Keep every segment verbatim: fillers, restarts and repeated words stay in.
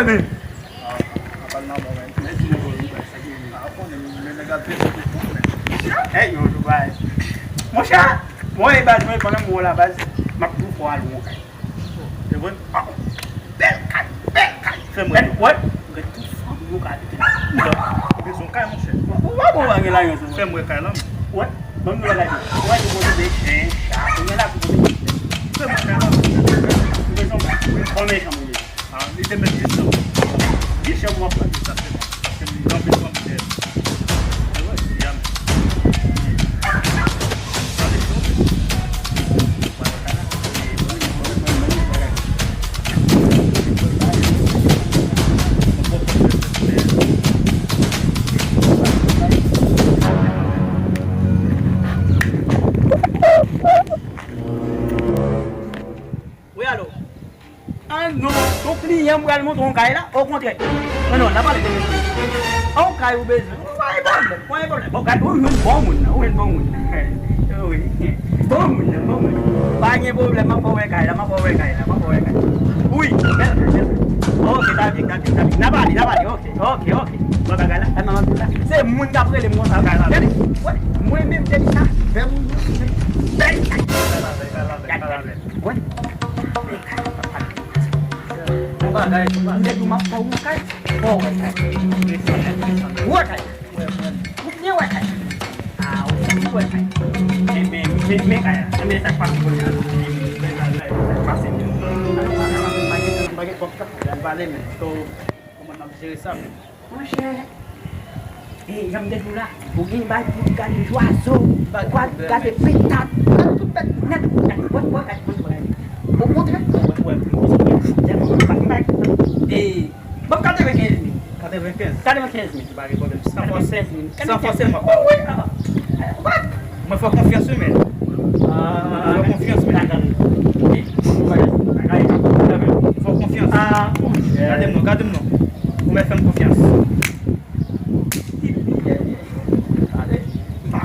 Apal nan mwen menm. Lè di mwen jodi bagay sa ki rive. A, ou konnen, men nèg ap peze tout moun, men. Hey, yo, Dubai. Monchè, mwen, e baz, mwen, pandan mwen la, baz, m ap tou fò al yon kay. E vre? Ah, bèl kay, bèl kay. Fè mwen. Bèl, wè. Gen tout fanm yo ka abite la. Ou bezwen kay, monchè? Ou pa bon bagay la, yon sou. Fè mwen kay la. Wè, ban m yon bagay. Wè, yo pote de chen, cha, ou gen la pou pote de chen. Fè mwen kay la. Ou bezwen kay. Bon, men, jan mwen ye. Ah, li te met jis nan. Li chè pou m ap pran sa sèlman. Paske li anpil fanm dèyè. E vre, ya men. Sa li fè. Wi, alo. Ah non, ton kliyan m pral montre yon kay la, okontrè. Non, non, n a pale de mesye. On kay ou bezwen. Pa gen pwoblèm, pa gen pwoblèm. Bon, gade, ou jwenn bon moun nan, ou jwenn bon moun nan. Wi. Bon moun nan, bon moun nan. Pa gen pwoblèm, m ap fè w wè kay la, m ap fè w wè kay la, m ap fè w wè kay la. Wi, bèl kay, bèl kay. Ok, ta byen, ta byen, ta byen. N a pale, n a pale, ok, ok, ok. Bon, bagay la, e manman la. Se moun k ap rele m konsa. Gade, wè, mwen menm, depi sa, bèl moun, bèl kay. Gade, gade. Wè. Bon bagay, bon bagay. Nèg yo m ap fè w kay. Bon, wè kay. Wè kay. Ou byen wè kay. Ah, ou byen wè kay. Enben, men, men kay la. Enben, sa k pase kounye a? Sa k pase? Pa gen, pa gen kòb k ap pale, men. Kòman n ap jere sa, men? Monchè, e, jan m te di w la, ou gen bal pou gade zwazo, bal pou gade petat, gade tout bèt nèt, gade, wè, wè, gade, wè, wè. Okontrè, wè, wè, wè. E, ban m katrevenkenz mil. Katrevenkenz? Katrevenkenz mil. Pa gen pwoblèm. San fòse, san fòse, m ap ba w. Wi, wi, ah, ah. What? Mwen fè w konfyans, wi, men. Ah, fè w konfyans, men. Fè w konfyans. Ah, monchè. Gade m non, gade m non. Ou mèt fè m konfyans.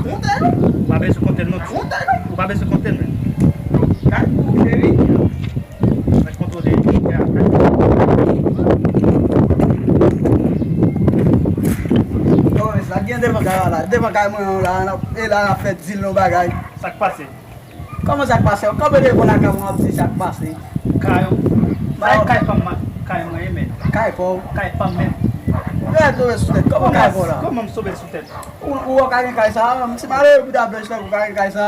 Ou pa bezwen konte l non. Ou pa bezwen konte l, men. Gade, cheri. Mwen kontwole. Yo, sa gen devan kay la, devan kay mwen la, e la n ap fè dil yon bagay. Sa k pase? Kòman sa k pase? Kanpe devan lakay mwen, w ap di sa k pase. Kay ou? Kay, kay pa m, kay mwen ye, men. Kay pa w? Kay pa m menm. Yo, tonbe sou tèt. Kòman kay pa w la? Kòman m tonbe sou tèt? Ou, ou wè w ka gen kay sa? M ti malere pou ta blanch tankou w ka gen kay sa?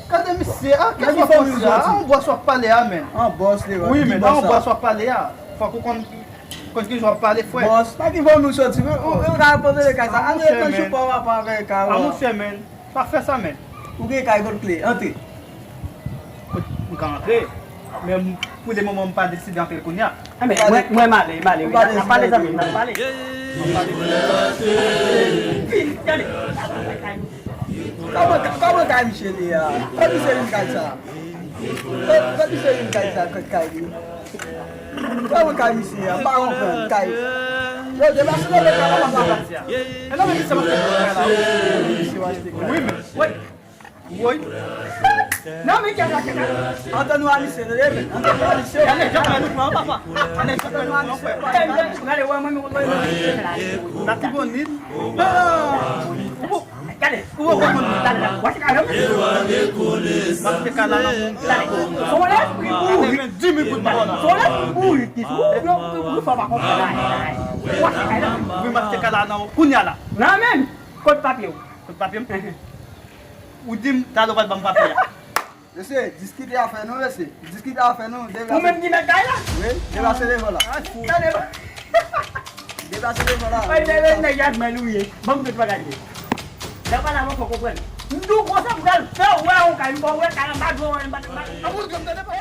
Gade misye, a, kèt fanmi w soti? A, yon bòs w ap pale a, men. An bòs li, wi, men, an bòs w ap pale a. Fòk ou konn, konn ki jan w ap pale, frè. Bòs, nan ki fanmi w soti? Ou, ou, ou ka repoze de kay sa. Antre nan jou pa w apa avè kay ou a. A, monchè, men. Pa fè sa, men. Ou gen kay, kot kle? Antre. M ka antre. Men m, pou le moman, m pa deside antre kounye a. A, men, mwen, mwen, m ale, m ale, wi. N ap pale, zanmi, n ap pale. N ap pale. Vin, gade. Kòman, kòman kay misye li a? Kot misye vin kay sa? Kot, kot misye vin kay sa? Kot kay li? Kòman kay misye a? M pa konprann. Kay. Yo, deplase nan lòt kay la, papa. E non, men misye w achte kay la. Misye w achte kay. Wi, men. Woy. Woy. Non, men kay la, kay la. Antre nou a misye, tande, men. Antre nou a misye. Gade, jan fè nou pran, papa. Gade, jan fè nou pran, frè. Gade, wè, mwen, mwen, mwen, mwen. Latibonit. Ah! Gade, ou wè kòman nou talè la. Wè se kay la. M achte kay la nan. Talè. Son lespri bourik. Di mil goud pou la. Son lespri bourik ki sou. Yo, yo, yo, fò pa konprann. Wè se kay la. Wi, m achte kay la nan kounye a la. Nan men. Kot papye w? Kot papye m? Ou di m talè w pral ban m papye a. Mesye, diskite afè nou, mesye. Diskite afè nou, deplase. Ou menm ki mèt kay la? Wi, deplase devan la. Gade. Deplase devan la. Ay, devan nèg ak mèl ou ye. Ban m tout bagay li. Lè w pale avè w, fò w konprann. M di w konsa, m pral fè w wè yon kay, m ba w wè kay anba dlo, anba, anba. An moun granm tande papa.